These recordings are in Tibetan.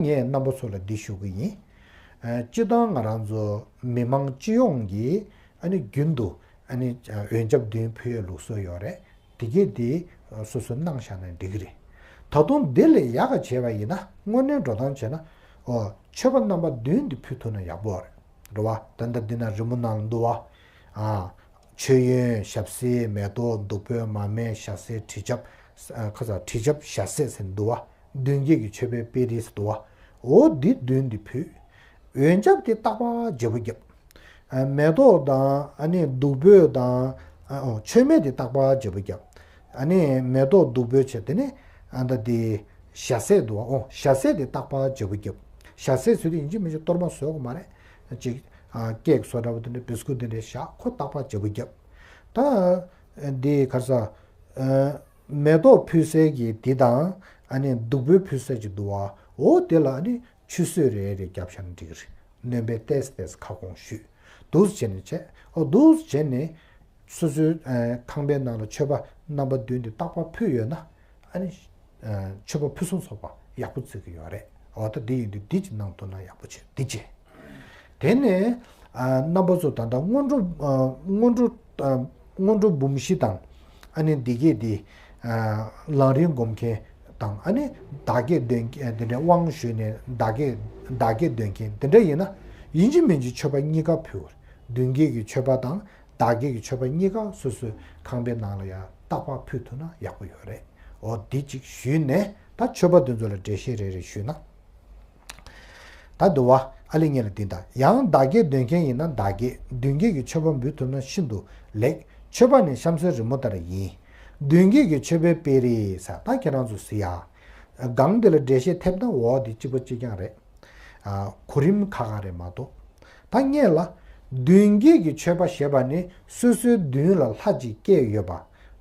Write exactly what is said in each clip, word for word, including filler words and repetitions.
ངས་རྣམ་པ་ཚོ་ལ་འདི་ཞུ་གི་ཡིན། ཨ་སྤྱིར་བཏང་ང་རང་ཚོ་མི་མང་སྤྱི་ཡོངས་ཀྱིས་ཨ་ནི་རྒྱུན་དུ་ཨ་ནི་འོན་ཆབ་བདུན་ཕུལ་ཡའི་ལུགས་སྲོལ་ཡོད་རེད། དེ་གས་དེ་སོ་སོས་གནང་བཞག་ན་འགྲིག་གི་རེད། ད་དུང་དེ་ལས་ཡག་ག་བྱས་པ་ཡིན་ན། དངོས་གནས་འགྲོ་སྟངས་བྱས་ན། ཨོ་མཆོད་པ་རྣམ་པ་བདུན་འདི་ཕུལ་ཐུབ་ན་ཡག་པོ་རེད། རེད་བ། ད་ལྟ་འདི་ན་རི་མོ་ནང་འདུག་བ། ཨ་མཆོད་ཡོན། ཞབས་བསིལ། མེ་ཏོག། བདུག་སྤོས། མར་མེ། ཞལ་ཟས། དྲི་ཆབ། ཨ་ཁ་ས་དྲི་ཆབ། ཞལ་ཟས་ཟེར་འདུག་བ། མདུན་བསྐྱེད་ཀྱི་མཆོད་པའི་དཔེ་རིས་ཟེར་འདུག་བ། འོ་འདི་བདུན་འདི་ཕུལ། འོན་ཆབ་དེ་བརྟག་པ་བརྗེ་པོ་བརྒྱབ། ཨ་མེ་ཏོག་དང་ཨ་ནི་བདུག་སྤོས་དང་། ཨ་ཨོ་མཆོད་མེ་དེ་བརྟག་པ་བརྗེ་པོ་བརྒྱབ། ཨ་ནི་མེ་ཏོག་བདུག་སྤོས་བྱས། དེ་ནས་ཨ་ད་དེ་ཞལ་ཟས་འདུག་བ། ཨོ་ཞལ་ཟས་དེ་བརྟག་པ་བརྗེ་པོ་བརྒྱབ། ཞལ་ཟས་ཟེར་དུས་ཡིན་གཅིག་མིན་གཅིག་གཏོར་མ་བཟོ་དགོས་མ་རེད། ཅིག་ཨ་ཀེག་བཟོ་འདྲ་བོ་དེ་འདྲ། བིས་ཀུ་དེ་འདྲ་བཞག། ཁོ་བརྟག་པ་བརྗེ་པོ་བརྒྱབ། ད་འདི་ག་རེ་ཟ། ཨ་མེ་ཏོག་ཕུལ་སའི་གི་དེ་དང་། ཨ་ནི་བདུག་སྤོས་ཕུལ་སའི་གི་འདུག་བ། འོ་དེ་ལ་ཨ་ནི་ཆུད་ཟོས་རེ་རེ་བརྒྱབ་བཞག་ན་འགྲིག་གི་རེད། སྣོན་པས་ཏོག་ཙམ་ཏོག་ཙམ་ཁ་སྐོང་ཞུས། འདུག་སེ་བྱས་ནས་བྱས། ཨོ་འདུག་སེ་བྱས་ནས་སོ་སོའི་ཨ་ཁང་པའི་ནང་ལ་མཆོད་པ་རྣམ་པ་བདུན་འདི་རྟག་པར་ཕུལ་ཡོད་ན། ཨ་ནི་ཨ་མཆོད་པ་ཕུན་སུམ་ཚོགས་པ་ཡག་པོ་བརྩི་གི་ཡོད་རེད། འོ་ད་འདི་ཡིན་དུས་འདི་ཅིག་གནང་ཐུབ་ན་ཡག་པོ་བྱས། འདི་བྱས། དེ་ནས་ཨ་རྣམ་པ་ཚོ་ད་ལྟ་སྔོན་འགྲོ། ཨ་སྔོན་འགྲོ། ཨ་སྔོན་འགྲོ་འབུམ་བཞི་དང་། ཨ་ནི་འདི་གས་འདི། ཨ་ལམ་རིམ་སྒོམ་མཁན་དང་། ཨ་ནི་བདག་བསྐྱེད་འདོན་མཁན། དེ་འདྲའི་དབང་ཞུས་ནས་བདག་བསྐྱེད། བདག་བསྐྱེད་འདོན་མཁན་དེ་འདྲ་ཡིན་ན། ཡིན་གཅིག་མིན་གཅིག་མཆོད་པ་གཉིས་ཀ་ཕུལ་བར། མདུན་བསྐྱེད་ཀྱི་མཆོད་པ་དང་བདག་བསྐྱེད་ཀྱི་མཆོད་པ་གཉིས་ཀ་སོ་སོའི་ཁང་པའི་ནང་ལ་ཡང་རྟག་པར་ཕུལ་ཐུབ་ན་ཡག་པོ་ཡོད་རེད། འོ་འདི་གཅིག་ཞུས་ནས། ད་མཆོད་པ་འདི་ཚོ་ལ་འགྲེལ་བཤད་རེ་རེ་ཞུས་ན། ད་འདུག་བ། ཨ་ལེ་ཉེ་ལ་འདི་ལྟ། ཡང་བདག་བསྐྱེད་འདོན་མཁན་ཡིན་ན་བདག་བསྐྱེད། མདུན་བསྐྱེད་ཀྱི་མཆོད་པ་འབུལ་ཐུབ་ན་ཤིན་ཏུ་ལེགས། མཆོད་པ་ནི་གཤམ་གསལ་རི་མོ་ལྟར་ཡིན། མདུན་བསྐྱེད་ཀྱི་མཆོད་པའི་དཔེ་རིས་ཟེར། ད་ཁྱེད་རང་ཚོ་གཟིགས་ཡ། སྒང་འདི་ལ་འགྲེལ་བཤད་ཐེབས་ན་འོ་འདི་གཅིག་པ་གཅིག་རྐྱང་རེད། ཨ་གོ་རིམ་ཁག་ཁག་རེད་མ་གཏོགས། ད་སྔོན་ལ། མདུན་བསྐྱེད་ཀྱི་མཆོད་པ་ཞེས་པ་ནི་སོ་སོའི་མདུན་ལ་ལྷ་ཅིག་བསྐྱེད་ཡོད་པ།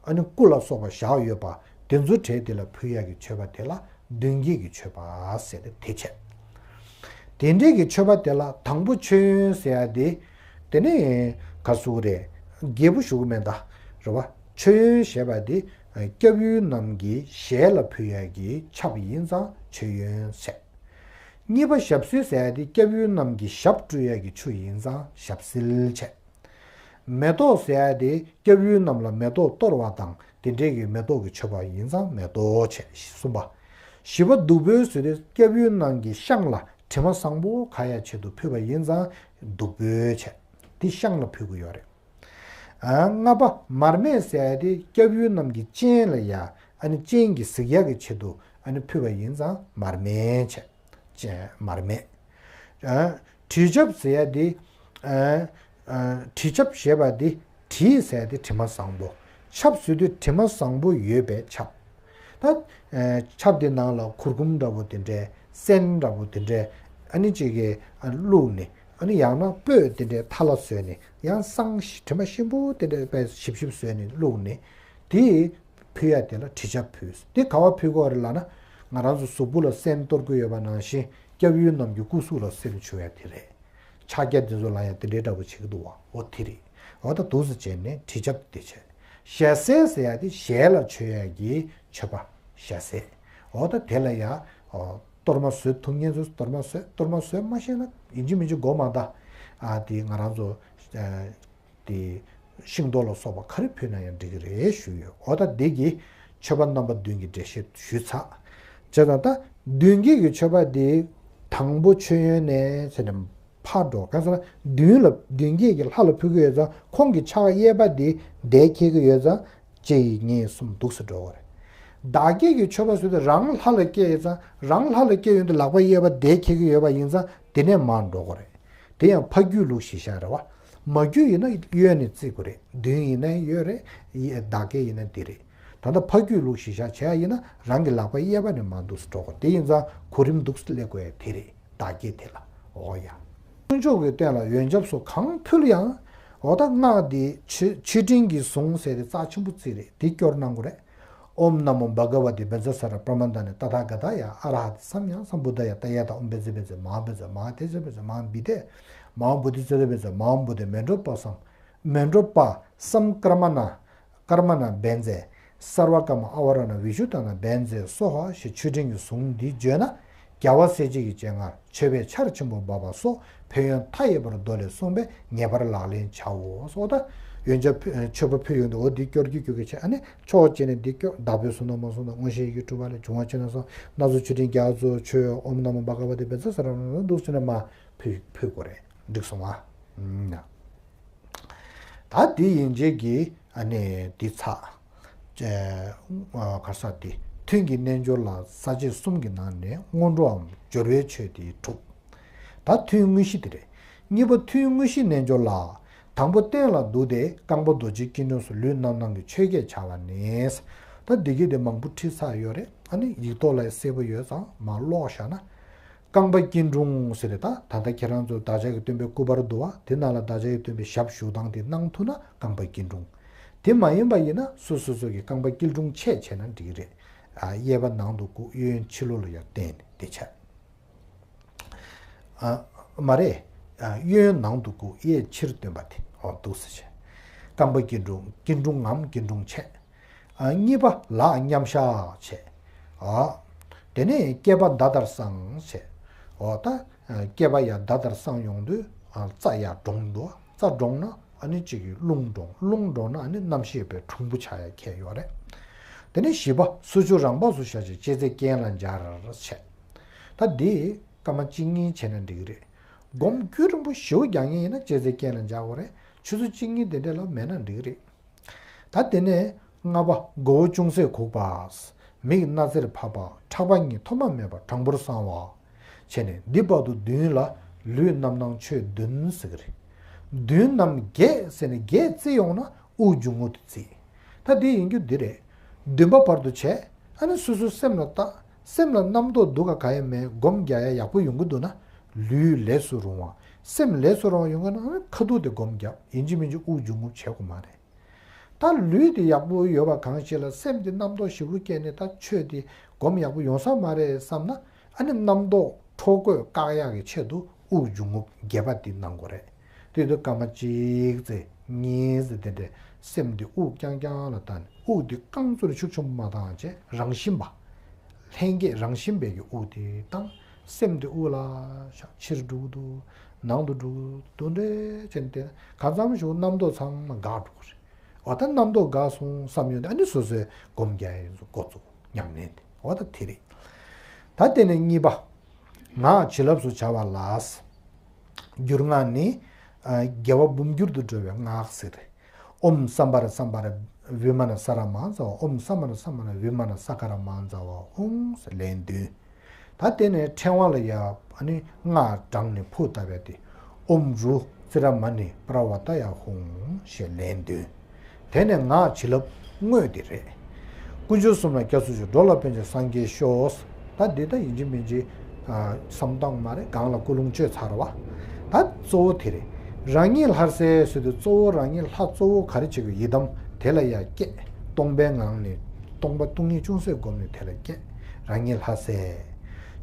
ཨ་ནི་སྐུ་ལ་སོགས་པ་བཞག་ཡོད་པ། དེ་ཚོའི་གྲས་དེ་ལ་ཕུལ་ཡག་གི་མཆོད་པ་དེ་ལ་མདུན་བསྐྱེད་ཀྱི་མཆོད་པ་ཟེར་ཏེ་དེ་བྱས། དེ་འདྲའི་གི་མཆོད་པ་དེ་ལ་དང་པོ་མཆོད་ཡོན་ཟེར་ཡ་དེ། དེ་ནི་ག་ཟེར་དགོས་རེད། རྒྱས་པོ་ཞུ་གི་མེད་ད། རེད་བ། མཆོད་ཡོན་ཞེས་པ་དེ་སྐྱབས་ཡུལ་རྣམས་ཀྱི་ཞལ་ལ་ཕུལ་ཡག་གི་ཆབ་ཡིན་ཙང་མཆོད་ཡོན་ཟེར། གཉིས་པ་ཞབས་བསིལ་ཟེར་ཡ་དེ་སྐྱབས་ཡུལ་རྣམས་ཀྱི་ཞབས་བཀྲུ་ཡག་གི་ཆུ་ཡིན་ཙང་ཞབས་བསིལ་བྱས། མེ་ཏོག་ཟེར་ཡ་དེ་སྐྱབས་ཡུལ་རྣམས་ལ་མེ་ཏོག་གཏོར་བ་དང་དེ་འདྲའི་གི་མེ་ཏོག་གི་མཆོད་པ་ཡིན་ཙང་མེ་ཏོག་བྱས། གསུམ་པ། བཞི་པ་བདུག་སྤོས་ཟེར་དེ་སྐྱབས་ཡུལ་རྣམས་ཀྱི་ཤངས་ལ་དྲི་མ་བཟང་པོ་ཁ་ཡ་ཆེད་དུ་ཕུལ་བ་ཡིན་ཙང་བདུག་སྤོས་བྱས། དེ་ཤངས་ལ་ཕུལ་གི་ཡོད་རེད། ཨ་ལྔ་པ་མར་མེ་ཟེར་ཡ་དེ་སྐྱབས་ཡུལ་རྣམས་ཀྱི་སྤྱན་ལ་ཡ། ཨ་ནི་སྤྱན་གྱིས་གཟིགས་ཡག་གི་ཆེད་དུ་ཨ་ནི་ཕུལ་བ་ཡིན་ཙང་མར་མེ་བྱས། སྤྱན་མར་མེ། ཨ་དྲི་ཆབ་ཟེར་ཡ་དེ། ཨ་ཨ་དྲི་ཆབ་ཞེས་པ་དེ་དྲི་ཟེར་ཡ་དེ་དྲི་མ་བཟང་པོ། ཆབ་ཟེར་དུས་དྲི་མ་བཟང་པོ་ཡོད་པའི་ཆབ། ད་ཨ་ཆབ་དེ་ནང་ལ་གུར་གུམ་འདྲ་པོ་དེ་འདྲའི། སྲན་འདྲ་པོ་དེ་འདྲའི། ཨ་ནི་གཅིག་གིས་ཨ་བླུགས་ནས། ཨ་ནི་ཡང་ན་སྤོས་དེ་འདྲའི་ཐལ་བ་བཟོས་ནས། ཡང་བསང་ཞིམ་དྲི་མ་ཞིམ་པོ་དེ་འདྲའི་དཔེ་ཞིབ་ཞིབ་བཟོས་ནས་བླུགས་ནས། དེ་ཕུལ་ཡ་དེ་ལ་དྲི་ཆབ་ཕུལ། དེ་ག་བ་ཕུལ་དགོས་རེད་ལབ་ན། ང་རང་ཚོ་གཟུགས་པོ་ལ་སྲན་གཏོར་གྱི་ཡོད་པ་ནང་བཞིན་སྐྱབས་ཡུལ་རྣམས་ཀྱི་སྐུ་གཟུགས་ལ་སྲན་མཆོད་ཡ་དེ་རེད། ཕྱག་རྒྱ་དེ་ཚོ་ལ་ཡང་དེ་འདྲའི་འདྲ་པོ་བྱེད་ཀྱི་འདུག་བ། འོ་དེ་རེད། འོ་ད་འདུག་སེ་བྱས་ནས་དྲི་ཆབ་དེ་བྱས། ཞལ་ཟས་ཟེར་ཡ་དེ་ཞལ་ལ་མཆོད་ཡ་གི་མཆོད་པ་ཞལ་ཟས། འོ་ད་དེ་ལ་ཡང་ཨོ་གཏོར་མ་བཟོ་ཐུབ་མཁན་ཚོས་གཏོར་མ་བཟོས། གཏོར་མ་བཟོ་མ་ཤེས་ན་ཡིན་གཅིག་མིན་གཅིག་སྒོ་མང་དག་ཨ་དེ་ང་རང་ཚོ་ཨ་དེ་ཤིང་ཏོག་ལ་སོགས་པ་ག་རེ་ཕུལ་ན་ཡང་འགྲིག་གི་རེད་ཞུས་ཡོད། འོ་ད་འདི་གི་མཆོད་པ་རྣམ་པ་བདུན་གྱི་འགྲེལ་བཤད་ཞུས་ཚར། བྱས་ཙང་ད་མདུན་བསྐྱེད་ཀྱི་མཆོད་པ་འདི་དང་པོ་མཆོད་ཡོན་ནས་ཟེར་ནས་ཕར་འགྲོ། གང་ཟེར་ན་མདུན་ལ་མདུན་བསྐྱེད་ཀྱི་ལྷ་ལ་ཕུལ་གྱི་ཡོད་ཙང་ཁོང་གི་ཕྱག་གཡས་པ་འདི་བརྡས་འཁྱེར་གྱི་ཡོད་ཙང་། གཅིག་གཉིས་གསུམ་འདུག་སེ་འགྲོ་གི་རེད། བདག་བསྐྱེད་ཀྱི་མཆོད་པ་ཟེར་དུས་རང་ལྷ་ལ་བསྐྱེད་ཡོད་ཙང་། རང་ལྷ་ལ་བསྐྱེད་ཡོང་དུས་ལག་པ་གཡས་པ་བརྡས་འཁྱེར་གྱི་ཡོད་པ་ཡིན་ཙང་དེ་ནས་མར་འགྲོ་གི་རེད། དེ་ཡང་ཕ་རྒྱུད་ལུགས་གཞིར་བཞག་རེད་བ། མ་རྒྱུད་ཡིན་ན་གཡོན་ནས་བརྩི་དགོས་རེད། མདུན་ཡིན་ན་གཡོན་རེད། ཡི་བདག་བསྐྱེད་ཡིན་ན་འདི་རེད། ད་ལྟ་ཕ་རྒྱུད་ལུགས་གཞིར་བཞག་བྱས་ཡིན་ན་རང་གི་ལག་པ་གཡས་པ་ནས་མར་འདུག་སེ་འགྲོ་དགོས། དེ་ཡིན་ཙང་གོ་རིམ་འདུག་སེ་སླེབས་དགོས་ཡ་དེ་རེད། བདག་བསྐྱེད་དེ་ལ། འོ་ཡ། དཀོན་མཆོག་གི་རྟེན་ལ་ཡོན་ཆབ་སོགས་གང་ཕུལ་ཡང་། འོ་ད་སྔགས་འདི་མཆོད་མཆོད་སྤྲིན་གྱི་གཟུངས་ཟེར་ཏེ་རྩ་ཆེན་པོ་བརྩིས་རེད། དེ་སྐྱོར་གནང་དགོས་རེད། ཨོཾ་ན་མོ་བྷ་ག་ཝ་ཏི་བཛྲ་ས་ར་པྲ་མ་དྷ་ནི་ཏ་ཐཱ་ག་ཏཱ་ཡ། ཨ་ར་ཧ་ཏི་སམ་ཡང་སམ་བུ་དྷ་ཡ། ཏདྱ་ཐཱ། ཨོཾ་བཛྲ་བཛྲ་མ་ཧཱ་བཛྲ་མ་ཧཱ་ཏེ་ཛ་བཛྲ་མ་ཧཱ་བི་དྷེ། མ་ཧཱ་བོ་དྷི་ཙ་ཏ་བཛྲ་མ་ཧཱ་བོ་དྷེ། མཻ་ཌོ་པ་སམ། མཻ་ཌོ་པ་སམ་ཀརྨ་ཎ། ཀརྨ་ཎ་བཛྲ། སརྦ་ཀརྨ་ཨ་ཝ་ར་ཎ་བི་ཤུདྡྷ་ཎ་བཛྲ་སྭཱ་ཧཱ་ཞེས་མཆོད་སྤྲིན་གྱི་གཟུངས་འདི་བརྗོད་ན། རྒྱལ་བ་སྲས་བཅས་ཀྱི་སྤྱན་སྔར་མཆོད་པའི་ཆར་ཆེན་པོ་འབབ་པ་སོགས་ཕན་ཡོན་མཐའ་ཡས་པར་མདོ་ལས་གསུངས་པས་ངེས་པར་ལག་ལེན་བྱའོ། སོགས་ད་ཡོན་ཆབ་ཕུལ་མཆོད་པ་ཕུལ་ཡོང་དུས་འོ་འདི་སྐྱོར་གྱི་སྐྱོར་གྱི་བྱས། ཨ་ནི་ཆོག་བྱས་ནས་འདི་སྐྱོར་བདག་པོས་གསུངས་དང་མ་གསུངས་དང་མངོན་ཤེས་ཡི་གེ་དྲུག་པ་ལས་བྱུང་བ་ཕྱི་ནང་གསང་སྣ་ཚོགས་མཆོད་སྤྲིན་རྒྱ་མཚོ་མཆོད་ཨོཾ་ན་མོ་བྷ་ག་ཝ་ཏེ་བཛྲ་སུ་ར་ན་འདུག་ཟེར་ནས་མ་ཕུལ་ཕུལ་དགོས་རེད། འགྲིག་སོང་ཨ། ད་དེ་ཡིན་རྗེས་ཀྱི་ཨ་ནི་འདི་ཚ། ག་ས་འདི་ཐུན་གྱི་རྣལ་འབྱོར་ལ་ས་བཅད་གསུམ་གྱི་ནང་ནས་སྔོན་འགྲོའམ་སྦྱོར་བའི་ཆོས་དེ་གྲུབ། ད་ཐུན་དངོས་གཞི་དེ་རེད། གཉིས་པ་ཐུན་དངོས་གཞི་རྣལ་འབྱོར་ལ། དང་པོ་སྟན་ལ་འདུག་སྟེ་རྐང་པ་རྡོ་རྗེ་སྐྱིལ་ཀྲུང་སོགས་ལུས་རྣམ་སྣང་གི་ཆོས་བརྒྱད་བྱ་བ་ནས། ད་འདི་གི་དེ་མང་པོ་ཁྲིད་ཚར་ཡོད་རེད། ཨ་ནི་ཡིག་ཐོག་ལ་གསལ་པོ་ཡོད་ཙང་མར་ཀློག་བཞག་ན། རྐང་པ་སྐྱིལ་ཀྲུང་ཟེར་ཏེ་ད་ད་ལྟ་ཁྱེད་རང་ཚོ་བདག་ཅག་གི་སྟོན་པའི་སྐུ་པར་འདུག་བ། དེ་ནང་ལ་བདག་ཅག་གི་སྟོན་པའི་ཞབས་ཞུ་སྟངས་དེ་གནང་ཐུབ་ན་རྐང་པ་སྐྱིལ་ཀྲུང་། དེ་མ་ཡིན་པ་ཡིན་ན་སོ་སོ་སོ་གི་རྐང་པ་སྐྱིལ་ཀྲུང་ཆད་བྱས་ན་འགྲིག་གི་རེད། ཨ་གཡས་པ་ནང་དུ་བཀུག་གཡོན་ཕྱི་ལོགས་ལ་ཡར་བསྟན་དེ་བྱས། ཨ་མ་རེད། ཨ་གཡོན་ནང་དུ་བཀུག་གཡས་ཕྱིར་བསྟན་པ་དེ་འོ་འདུག་སེ་བྱས། རྐང་པ་སྐྱིལ་ཀྲུང་སྐྱིལ་ཀྲུང་ངམ་སྐྱིལ་ཀྲུང་ཆད། ཨ་གཉིས་པ་ལག་མཉམ་བཞག་བྱས། ཨ་དེ་ནས་སྐེད་པ་མདའ་ལྟར་བསྲང་བྱས། འོ་ད་སྐེད་པ་ཡར་མདའ་ལྟར་བསྲང་ཡོང་དུས་ཨ་རྩ་ཡར་འདྲོངས་འདུག་རྩ་འདྲོངས་ན་ཨ་ནི་གཅིག་གིས་རླུང་འདྲོངས། རླུང་འདྲོངས་ན་ཨ་ནི་རྣམ་ཤེས་པའི་གྲུང་པོ་ཆགས་ཡ་ཁེལ་ཡོད་རེད། དེ་ནས་བཞི་པ་སོ་ཆུ་རང་འབག་སུ་བཞག་བྱས་ལྕེ་རྩེ་རྐན་ལ་འབྱར་བྱས། ད་འདི་སྐར་མ་གཅིག་གཉིས་བྱས་ན་འགྲིག་གི་རེད། སྒོམ་རྒྱུན་རིང་པོ་ཞེ་པོ་རྒྱག་མཁན་ཡིན་ན་ལྕེ་རྩེ་རྐན་ལ་འབྱར་དགོས་རེད། ཆུ་ཚོད་གཅིག་གཉིས་དེ་འདྲ་ལ་མེད་ན་འགྲིག་གི་རེད། ད་དེ་ནས་ལྔ་པ་མགོ་བོ་ཅུང་ཟད་གུག་པ། མིག་སྣ་རྩེར་ཕབ་པ། ཕྲག་པ་གཉིས་ཐོག་མ་མེད་པར་དྲང་པོར་བསྲང་བ། བྱས་ནས་འདི་བར་དུ་བདུན་ལ་ལུས་རྣམ་སྣང་ཆོས་བདུན་ཟེར་གི་རེད། བདུན་ནམ་བརྒྱད་ཟེར་ནས་བརྒྱད་བརྩིས་ཡོང་ན་དབུགས་འབྱུང་རྔུབ་དེ་བརྩིས། ད་དེ་ཡིན་རྒྱུ་འདི་རེད། བདུན་པ་བར་དུ་བྱས། ཨ་ནི་སོ་སོའི་སེམས་ལ་བལྟ། སེམས་ལ་རྣམ་རྟོག་འདུག་ག་ག་ཡང་མེད། སྒོམ་རྒྱག་ཡ་ཡག་པོ་ཡོང་གི་འདུག་ན། ལུས་ལས་སུ་རུང་བ། སེམས་ལས་སུ་རུང་བ་ཡོང་གི་ན་ཨ་ནི་ཁ་ཐུག་དེ་སྒོམ་རྒྱབ། ཡིན་གཅིག་མིན་གཅིག་དབུགས་འབྱུང་རྔུབ་བྱེད་དགོས་མ་རེད། ད་ལུས་དེ་ཡག་པོ་ཡོད་པ་གང་ཞིག་ལ་སེམས་དེ་རྣམ་རྟོག་ཞེ་པོ་སྐྱེས་ནས་ད་ཆོས་དེ་སྒོམ་ཡག་པོ་ཡོང་ས་མ་རེད་བསམ་ན། ཨ་ནི་རྣམ་རྟོག་འཕྲོ་བཀོད་བཀག་ཡག་གི་ཆེད་དུ་དབུགས་འབྱུང་རྔུབ་བརྒྱད་པ་དེ་གནང་དགོས་རེད། དེ་དུས་སྐར་མ་གཅིག་ཙམ་གཉིས་ཙམ་དེ་འདྲས་སེམས་དེ་དབུགས་རྐྱང་རྐྱང་ལ་བཏང་ནས། དབུགས་དེ་རྐང་བཙུགས་ཤུགས་ཆེན་པོ་མ་བཏང་བྱས། རང་བཞིན་པ། ལྷན་སྐྱེས་རང་བཞིན་པའི་གི་དབུགས་དེ་བཏང་། སེམས་དེ་དབུགས་ལ་བཞག་ཕྱིར་འགྲོ་གི་འདུག་ནང་དུ་འགྲོ་གི་འདུག་འདྲ་བྱས་ནས་བལྟས་ན། གང་འཚམ་ཞིག་རྣམ་རྟོག་ཚང་མ་འགག་འགྲོ་གི་རེད། འོ་ད་རྣམ་རྟོག་འགག་སོང་བསམ་ཡོང་དུས་ཨ་ནི་སོ་སོའི་སྒོམ་རྒྱག་ཡ་འགོ་བཙུགས། ཉམས་ལེན་དེ་འོ་ད་དེ་རེད། ད་དེ་ནས་གཉིས་པ། ངག་བྱིན་རླབས་སུ་བྱ་བ་ལ། སྒྱུར་ངག་ནི། ཨ་རྒྱལ་བ་འབུམ་འགྱུར་དུ་འགྲོ་བའི་ངག་ཟེར། ཨོཾ་སམྦྷ་ར་སམྦྷ་ར་བི་མ་ན་ས་ར་མ་ཛ་ཝ། ཨོཾ་སམྦྷ་ར་སམྦྷ་ར་བི་མ་ན་ས་ཀ་ར་མ་ཛ་ཝ་ཧཱུྃ་ཟེར་ལན་བདུན། ད་དེ་ནས་ཕྲེང་བ་ལ་ཡ་ཨ་ནི་སྔགས་བགྲངས་ནས་ཕུ་བཏབ་པ་དེ། ཨོཾ་རུ་ཙི་ར་མ་ཎི་པྲ་བ་ཏ་ཡ་ཧཱུྃ་ཞེས་ལན་བདུན། དེ་ནས་ངག་བྱིན་རླབས་དངོས་དེ་རེད། དཀོན་མཆོག་གསུམ་ལ་སྐྱབས་སུ་མཆི། འགྲོ་ལ་ཕན་ཕྱིར་སངས་རྒྱས་ཤོག་ད་འདི་ད་ཡིན་གཅིག་མིན་གཅིག་ཨ་བསམ་སྟངས་མ་རེད། སྒང་ལ་ཀུན་སློང་བཅོས་ཚར་བ། ད་གཙོ་བོ་དེ་རེད། རང་ཉིད་ལྷར་གསལ་ཟེར་དུས་གཙོ་བོ་རང་ཉིད་ལྷ་གཙོ་བོ་ག་རེ་བྱེད་དགོས། ཡི་དམ་དེ་ལ་ཡ་བསྐྱེད། སྟོང་པའི་ངང་ནས་སྟོང་པ་སྟོང་ཉིད་ཅུང་ཟད་བསྒོམས་ནས་དེ་ལ་བསྐྱེད། རང་ཉིད་ལྷར་གསལ།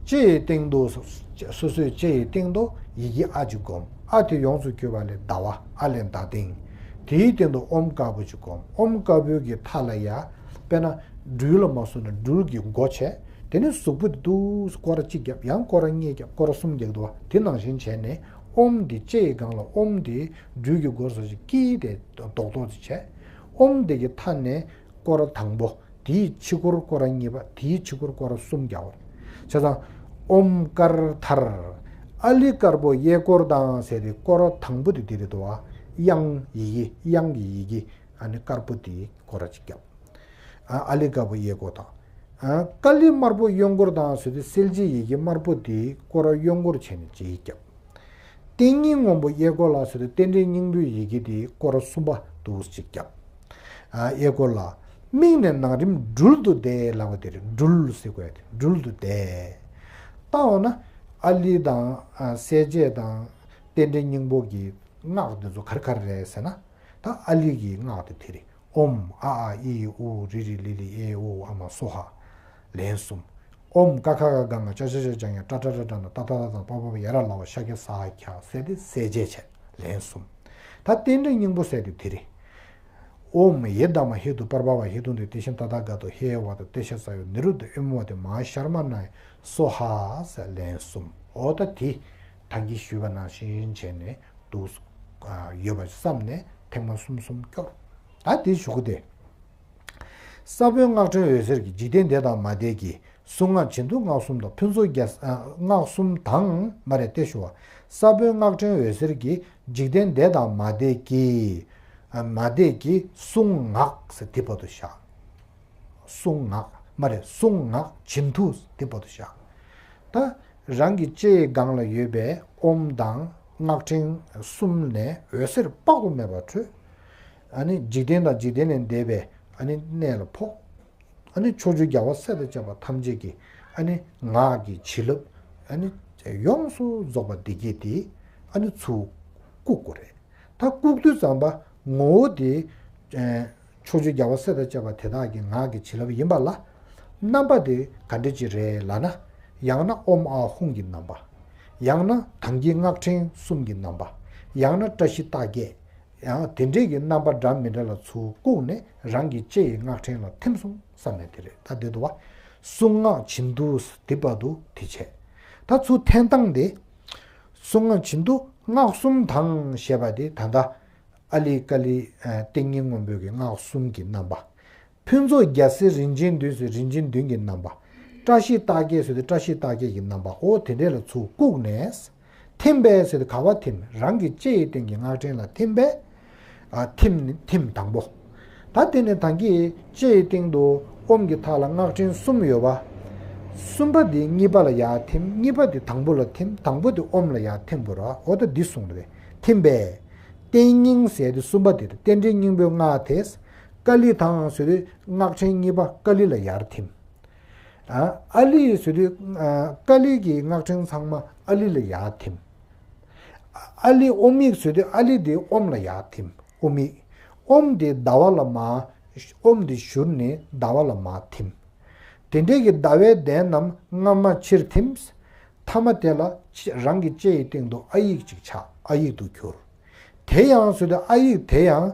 ལྕེ་ཡི་སྟེང་དུ། སོ་སོའི་ལྕེ་ཡི་སྟེང་དུ་ཡི་གེ་ཨ་ཅིག་བསྒོམ། ཨ་དེ་ཡོངས་སུ་གྱུར་པ་ལས་ཟླ་བ། ཨ་ལས་ཟླ་སྟེང་། དེའི་སྟེང་དུ་ཨོཾ་དཀར་པོ་ཅིག་བསྒོམ། ཨོཾ་དཀར་པོའི་གི་མཐའ་ལ་ཡ། དཔེར་ན་སྦྲུལ་ལ་མ་སོང་ན་སྦྲུལ་གྱི་མགོ་བྱས། དེ་ནས་གཟུགས་པོ་དེ་འདུག་སྐོར་ར་གཅིག་བརྒྱབ། ཡང་སྐོར་ར་གཉིས་བརྒྱབ། སྐོར་ར་གསུམ་བརྒྱབ་འདུག་བ། དེ་ནང་བཞིན་བྱས་ནས་ཨོཾ་དེ་ལྕེ་ཡི་སྒང་ལ་ཨོཾ་དེ་སྦྲུལ་གྱི་མགོ་བཟོ་ཞིག་དཀྱིལ་དེ་རྡོག་རྡོག་དེ་བྱས། ཨོཾ་དེ་གི་མཐའ་ནས་སྐོར་ར་དང་པོ། དེའི་ཕྱི་སྐོར་སྐོར་ར་གཉིས་པ། དེའི་ཕྱི་སྐོར་སྐོར་ར་གསུམ་རྒྱག་པ་རེད། བྱས་ཙང་། ཨོཾ་དཀར་མཐར། ཨཱ་ལི་དཀར་པོ་གཡས་སྐོར་དང་ཟེར་ཏེ་སྐོར་ར་དང་པོ་དེ་དེ་རེད་འདུག་བ། དབྱངས་ཡི་གེ། དབྱངས་ཀྱི་ཡི་གེ་ཨ་ནི་དཀར་པོ་དེ་སྐོར་ར་གཅིག་བརྒྱབ། ཨ་ཨཱ་ལི་དཀར་པོ་གཡས་སྐོར་དང་། ཨ་ཀ་ལི་དམར་པོ་གཡོན་སྐོར་དང་ཟེར་ཏེ་གསལ་བྱེད་ཡི་གེ་དམར་པོ་དེ་སྐོར་ར་གཡོན་སྐོར་བྱས་ནས་གཅིག་བརྒྱབ། རྟེན་སྙིང་སྔོན་པོ་གཡས་སྐོར་ལ་ཟེར་ཏེ་རྟེན་འབྲེལ་སྙིང་པོའི་ཡི་གེ་དེ་སྐོར་ར་གསུམ་པ་འདུག་གཅིག་བརྒྱབ། ཨ་གཡས་སྐོར་ལ། དམིགས་ནས་ནང་རིམ་སྦྲུལ་དུ་བཟླས་ལབ་པ་དེ་རེད། སྦྲུལ་ཟེར་དགོས་ཡ་དེ་སྦྲུལ་དུ་བཟླས། བལྟ་འོང་ན་ཨཱ་ལི་དང་ཨ་གསལ་བྱེད་དང་རྟེན་འབྲེལ་སྙིང་པོ་གི་སྔགས་དེ་ཚོ་ག་རེ་ག་རེ་རེད་ཟེར་ན། ད་ཨཱ་ལི་གི་སྔགས་དེ་དེ་རེད། ཨོཾ་ཨ་ཨཱ་ཨི་ཨུ་རི་རི་ལི་ལི་ཨེ་ཨོ་ཨ་མ་སྭཱ་ཧཱ། ལན་གསུམ། ཨོཾ་ཀ་ཁ་ག་ག་ང་ཅ་ཆ་ཇ་ཇ་ཉ་ཏྲ་ཏྲ་ཏྲ་ཏྲ་ན་ཏ་ཏ་ཏ་ཏ་པ་པ་པ་ཡ་ར་ལ་བ་ཤ་ཀྱ་ས་ཧ་ཁྱ་ཟེར་ཏེ་གསལ་བྱེད་བྱས། ལན་གསུམ། ད་རྟེན་འབྲེལ་སྙིང་པོ་ཟེར་དེ་དེ་རེད། ཨོཾ་ཡེ་དྷརྨཱ་ཧེ་ཏུ་པརྞ་བ་ཧེ་ཏུ་ནྡྷེ་ཏེ་ཤཱན་ཏ་ཐཱ་ག་ཏོ་ཧེ་ཝ་ཏུ་ཏེ་ཤཱ་ས་ཡོ་ནི་རུ་དྷ་ཨེ་མ་ཝ་ཏེ་མ་ཧཱ་ཤརྨ་ནཱ་ཡ་སྭཱ་ཧཱ་ཟེར་ལན་གསུམ། འོ་ད་དེ་ད་གིན་ཞུས་པ་ནང་བཞིན་བྱས་ནས་འདུག་ཡོད་པ་བསམ་ནས་ཐེངས་མ་གསུམ་གསུམ་སྐྱོར། ད་དེ་ཞུ་གི་དེ། ས་བོན་སྔགས་ཕྲེང་འོད་ཟེར་གྱིས། འཇིག་རྟེན་འདས་དང་མ་འདས་ཀྱི། གཟུངས་སྔགས་བྱིན་མཐུ་སྔགས་གསུམ་དང་། ཕུན་ཚོགས་རྒྱལ་ཨ་སྔགས་གསུམ་དང་མ་རེད་ཏེ་ཞུ་བ། ས་བོན་སྔགས་ཕྲེང་འོད་ཟེར་གྱིས། འཇིག་རྟེན་འདས་དང་མ་འདས་ཀྱི། ཨ་མ་འདས་ཀྱི་གཟུངས་སྔགས་ཟེར་དེ་བར་དུ་བཞག། གཟུངས་སྔགས་མ་རེད། གཟུངས་སྔགས་བྱིན་མཐུ་དེ་བར་དུ་བཞག། ད་རང་གི་ལྕེ་ཡི་སྒང་ལ་ཡོད་པའི་ཨོཾ་དང་སྔགས་ཕྲེང་གསུམ་ནས་འོད་ཟེར་དཔག་ཏུ་མེད་པ་འཕྲོས། ཨ་ནི་འཇིག་རྟེན་དང་འཇིག་རྟེན་ལས་འདས་པའི་ཨ་ནི་གནས་ལ་ཕོག། ཨ་ནི་ཕྱོགས་བཅུའི་རྒྱལ་བ་སྲས་དང་བཅས་པ་ཐམས་ཅད་ཀྱི་ཨ་ནི་ངག་གི་བྱིན་རླབས་ཨ་ནི་ཡོངས་སུ་རྫོགས་པ་འདི་གྱད་དེ་ཨ་ནི་ཚུར་བཀུག་དགོས་རེད། ད་བཀུག་དུས་ཙམ་པ་ངོ་བོ་དེ་ཕྱོགས་བཅུའི་རྒྱལ་བ་སྲས་དང་བཅས་པ་དེ་དག་གི་ངག་གི་བྱིན་རླབས་ཡིན་པ་ལ། རྣམ་པ་དེ་ག་འདྲ་ཅིག་རེད་ལབ་ན། ཡང་ན་ཨོཾ་ཨཱཿཧཱུྃ་གི་རྣམ་པ། ཡང་ན་དམ་གྱི་སྔགས་ཕྲེང་གསུམ་གྱི་རྣམ་པ། ཡང་ན་བཀྲ་ཤིས་རྟགས་བརྒྱད། ཡང་དེ་འདྲས་ཀྱི་རྣམ་པ་འདྲ་མི་འདྲ་ལ་ཚུར་བཀུག་ནས་རང་གི་ལྕེ་ཡི་སྔགས་ཕྲེང་ལ་ཐིམ་སོང་བསམ་ནས་དེ་རེད། ད་དེ་འདུག་བ། གཟུངས་སྔགས་བྱིན་མཐུ་དེ་བར་དུ་དེ་བྱས། ད་ཚུར་འཐེན་སྟངས་དེ། གཟུངས་སྔགས་བྱིན་མཐུ་སྔགས་གསུམ་དང་ཞེས་པ་དེ་ད་ལྟ་ཨཱ་ལི་ཀཱ་ལི་ཏིང་ངེ་སྔོན་པོའི་གི་སྔགས་གསུམ་གྱི་རྣམ་པ། ཕུན་ཚོགས་རྒྱལ་སྲས་རིན་ཆེན་བདུན་ཟེར་རིན་ཆེན་བདུན་གྱི་རྣམ་པ། བཀྲ་ཤིས་རྟགས་བརྒྱད་ཟེར་དུས་བཀྲ་ཤིས་རྟགས་བརྒྱད་ཀྱི་རྣམ་པ། འོ་དེ་འདྲས་ལ་ཚུར་བཀུག་ནས། ཐིམ་པས་ཟེར་དུས་ག་བ་ཐིམ། རང་གི་ལྕེ་ཡི་སྟེང་གི་སྔགས་ཕྲེང་ལ་ཐིམ་པས། ཨ་ཐིམ་ནི་ཐིམ་དང་པོ། ད་དེ་ནས་ད་གིན་ལྕེ་ཡི་སྟེང་དུ་ཨོཾ་གྱི་མཐའ་ལ་སྔགས་ཕྲེང་གསུམ་ཡོད་པ། གསུམ་པ་དེ་གཉིས་པ་ལ་ཡར་ཐིམ། གཉིས་པ་དེ་དང་པོ་ལ་ཐིམ། དང་པོ་དེ་ཨོཾ་ལ་ཡར་ཐིམ་དགོས་རེད་བ། འོ་ད་འདི་གསུངས་རེད། ཐིམ་པས། རྟེན་སྙིང་ཟེར་དེ་གསུམ་པ་དེ་རེད། རྟེན་འབྲེལ་སྙིང་པོའི་སྔགས་དེ། ཀཱ་ལི་དང་ཟེར་དུས་སྔགས་ཕྲེང་གཉིས་པ་ཀཱ་ལི་ལ་ཡར་ཐིམ། ཨ་ཨཱ་ལི་ཟེར་དུས་ཨ་ཀཱ་ལི་གི་སྔགས་ཕྲེང་ཚང་མ་ཨཱ་ལི་ལ་ཡར་ཐིམ། ཨཱ་ལི་ཨོཾ་ཡིག་ཟེར་དུས་ཨཱ་ལི་དེ་ཨོཾ་ལ་ཡར་ཐིམ། ཨོཾ་ཡིག་ཨོཾ་དེ་ཟླ་བ་ལ་མར། ཨོཾ་དེ་བཞུར་ནས་ཟླ་བ་ལ་མར་ཐིམ། དེ་འདྲའི་གི་ཟླ་བའི་གདན་རྣམས་སྔ་མ་ཕྱིར་ཐིམ། ཐ་མ་དེ་ལ་ཕྱི་རང་གི་ལྕེ་ཡི་སྟེང་དུ་ཨཱ་ཡིག་ཅིག་ཆགས། ཨཱ་ཡིག་ཏུ་གྱུར། དེ་ཡང་ཟེར་དུས་ཨཱ་ཡིག་དེ་ཡང་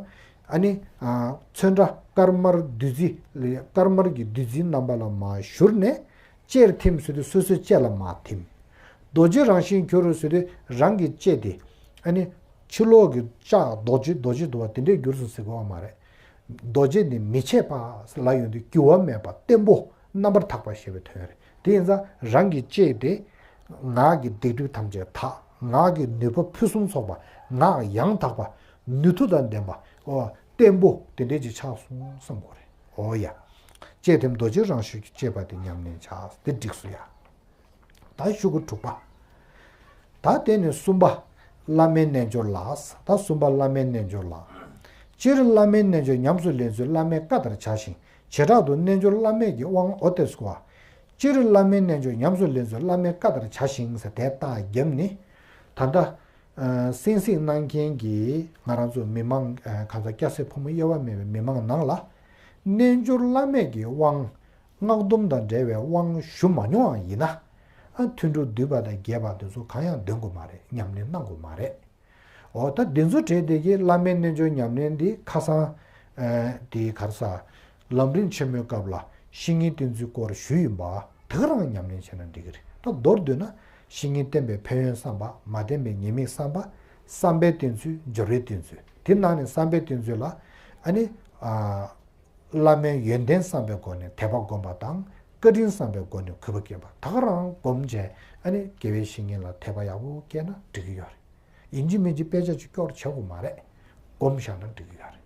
ཨ་ནི་ཨ་ཚོན་ཁྲ་དཀར་དམར་བདུད་རྩི་ལ། དཀར་དམར་གྱི་བདུད་རྩིའི་རྣམ་པ་ལ་མར་བཞུར་ནས་ལྕེར་ཐིམ་ཟེར་དུས་སོ་སོའི་ལྕེ་ལ་མར་ཐིམ། རྡོ་རྗེ་རང་བཞིན་གྱུར་ཟེར་དུས་རང་གི་ལྕེ་དེ་ཨ་ནི་ཕྱི་ལོགས་ཀྱི་ལྕགས་རྡོ་རྗེ། རྡོ་རྗེ་འདུག་བ། དེ་འདྲས་གྱུར་སོང་ཟེར་དགོས་པ་མ་རེད། རྡོ་རྗེ་ནི་མི་ཕྱེད་པ་ལ་ཡོང་དུས་འགྱུར་བ་མེད་པ་བརྟན་པོ་རྣམ་པར་དག་པ་ཞེས་པའི་དོན་རེད། དེ་ཡིན་ཙང་རང་གི་ལྕེ་དེ་ངག་གི་སྡིག་སྒྲིབ་ཐམས་ཅད་དག། ངག་གི་ནུས་པ་ཕུན་སུམ་ཚོགས་པ། ངག་ཡང་དག་པ། ནུས་མཐུ་དང་ལྡན་པ། ཨོ་བརྟན་པོ་དེ་འདྲས་ཅིག་ཆགས་སོང་བསམ་དགོས་རེད། ཨོ་ཡ། ལྕེ་ཐིམ་རྡོ་རྗེ་རང་བཞིན་གྱིས་སྤྱད་པ་དེ་ཉམས་ལེན་བྱ། དེ་འགྲིགས་སོ་ཡ། ད་ཤོག་གུ་དྲུག་པ། ད་དེ་ནས་གསུམ་པ། བླ་མའི་རྣལ་འབྱོར་ལ། ད་གསུམ་པ་བླ་མའི་རྣལ་འབྱོར་ལ། སྤྱིར་བླ་མའི་རྣལ་འབྱོར་ཉམས་སུ་ལེན་ཚུལ་བླ་མའི་བཀའ་ལྟར་བྱ་ཞིང་། བྱེ་བྲག་ཏུ་རྣལ་འབྱོར་བླ་མེད་ཀྱི་དབང་། འོ་དེ་སྐོར། སྤྱིར་བླ་མའི་རྣལ་འབྱོར་ཉམས་སུ་ལེན་ཚུལ་བླ་མའི་བཀའ་ལྟར་བྱ་ཞིང་ཟེར་དེ་རྟགས་བརྒྱབ་ནི། ད་ལྟ་ཨ་གསན་གཟིགས་གནང་མཁན་གྱི་ང་རང་ཚོ་མི་མང་ཨ་གང་ཟག་སྐྱ་སེར་ཕོ་མོ་དབྱེ་བ་མེད་པའི་མི་མང་ནང་ལ། རྣལ་འབྱོར་བླ་མེད་ཀྱི་དབང་། སྔགས་སྡོམ་དང་འབྲེལ་བའི་དབང་ཞུ་མ་མྱོང་བ་ཡིན་ན། ཨ་ཐུན་དྲུག་བསྡུས་པ་དང་རྒྱས་པ་དེ་ཚོ་གང་ཡང་འདོན་དགོས་མ་རེད། ཉམས་ལེན་གནང་དགོས་མ་རེད། འོ་ད་འདི་ཚོ་གྲས་དེ་གི་བླ་མའི་རྣལ་འབྱོར་ཉམས་ལེན་འདི་ཁ་སང་ཨ་དེ་ག་རེ་ཟ། ལམ་རིམ་ཆེན་མོའི་སྐབས་ལ་བཤེས་གཉེན་བསྟེན་ཚུལ་སྐོར་ཞུས་ཡིན་པ། དེ་ག་རང་ཉམས་ལེན་བྱས་ན་འགྲིག་གི་རེད། ད་མདོར་བསྡུས་ན་བཤེས་གཉེན་བསྟེན་པའི་ཕན་ཡོན་བསམ་པ། མ་བསྟེན་པའི་ཉེས་དམིགས་བསམ་པ། བསམ་པའི་བསྟེན་ཚུལ། སྦྱོར་བའི་བསྟེན་ཚུལ། དེ་ནང་ནས་བསམ་པའི་བསྟེན་ཚུལ་ལ་ཨ་ནི་ཨ། བླ་མའི་ཡོན་ཏན་བསམ་པའི་སྒོ་ནས་དད་པ་སྒོམ་པ་དང་། བཀའ་དྲིན་བསམ་པའི་སྒོ་ནས་གུས་པ་བསྐྱེད་པ། ད་ག་རང་སྒོམ་བྱས་ཨ་ནི་དགེ་བའི་བཤེས་གཉེན་ལ་དད་པ་ཡག་པོ་སྐྱེས་ན་འགྲིག་གི་ཡོད་རེད། ཡིན་གཅིག་མིན་གཅིག་དཔེ་ཆ་ཅིག་སྐྱོར་བྱེད་དགོས་མ་རེད། སྒོམ་བཞག་ན་འགྲིག་གི་ཡོད་རེད།